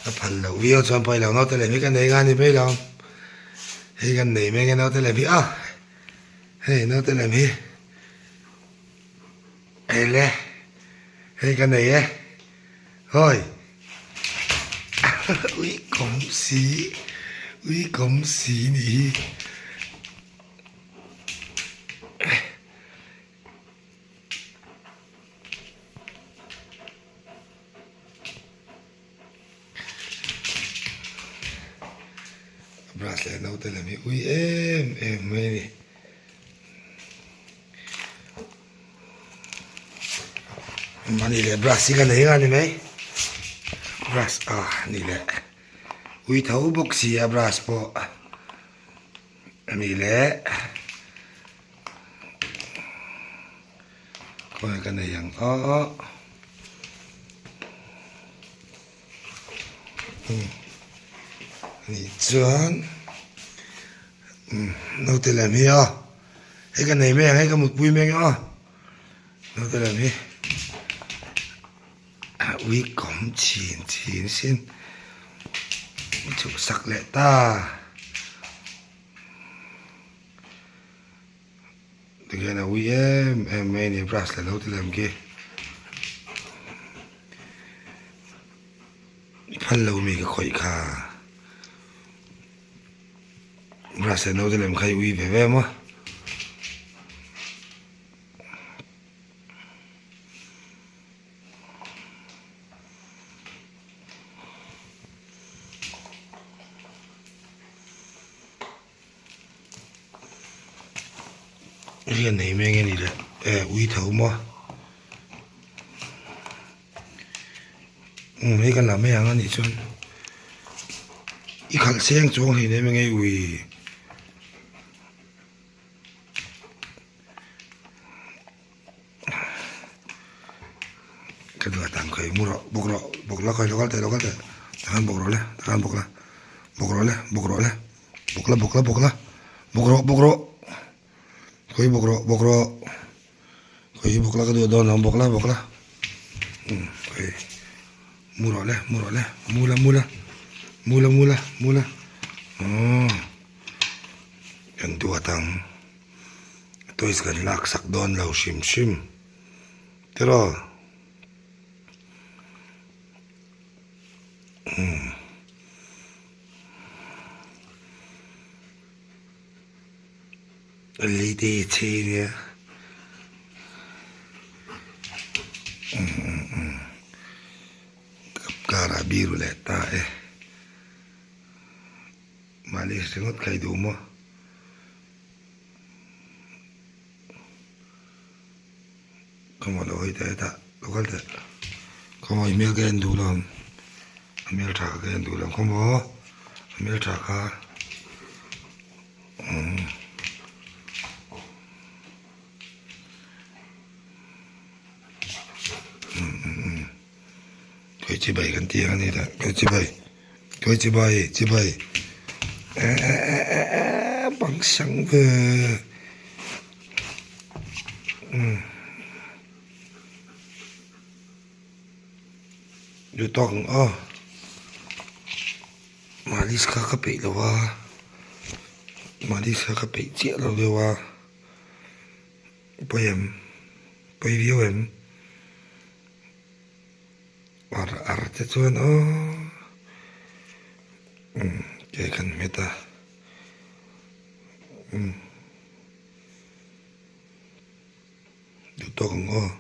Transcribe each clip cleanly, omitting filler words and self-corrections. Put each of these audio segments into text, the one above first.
A phal loh viau chuan pawi lo naute lem hi ka nei nga ni mai lo. Hei kan nei mek e naute lem hi a hei naute lem hi hei le hei ka nei e hawi ui kawm si ui kawm si nih hi. Brush leh naute lem hi ui em em mai a ni. Mahni leh brush hi ka nei nga ni mai. Brush ah ni leh ui tho bawk si a brush pawh a ni leh. Khawi ka nei ang aw nih chuan naute lem hi aw hei ka nei mai ang hei ka mutpui mai ang aw naute lem hi ui kawm chhin chhin sin chhuhsak leh ta. Tikhian a ui em em mai a ni brush leh lo ti lem khi i phal lo mi ka khawih kha brush leh naute lem kha i ui ve ve maw. Rian nei mai nge ni le e ui tho maw umm hei kan la mai ang anih chuan i khalh seng chuang hlei nem ange ui. Ka duh atang khawi mu rawh bawk rawh bawk la khawi lo kal teh lo kal teh takhan bawk rawh le takhan bawk la bawk rawh le bawk rawh le bawk la bawk la bawk la bawk rawh bawk rawh khawi bawk rawh bawk rawh khawi bawk la ka duh dawn lo bawk la bawk la umm khawi mu rawh le mu rawh le mu la mu la mu la mu la mu la aww kan duh atang. Toys kan lak sak dawn lo hrim hrim tiraw umm led chei ania umm umm umm kap karah biru leh ta e mahni ringawt kha i duh maw. Khawmaw lo hawi teh hetah lo kal teh khawmaw i hmel ka en duh lo a hmel tha ka en duh lo khawmaw a hmel tha kha umm umm umm khawi chibai kan tih ang a ni le khawi chibai. Khawi chibai chibai eh eh eh eh eh bang sang ve umm duh tawk ang aw malis kha ka peih lo a malis kha ka peih chiah lo deuh a pawi em pawi viau em. Ar ar te chuan aw umm ke kan hmet a umm duh tawk ang aw.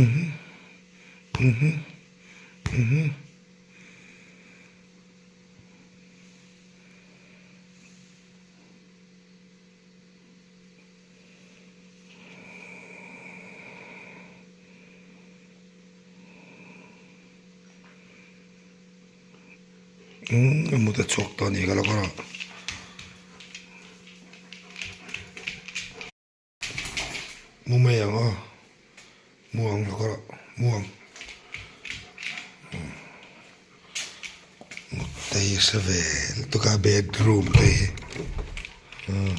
Umm umm umm. Umm a mut a chhuak tawh a ni ka lo kawr a. Mu mai ang aw mu ang lo kawr a mu ang mut te hi a hre ve lutuk a bedroom te hi umm.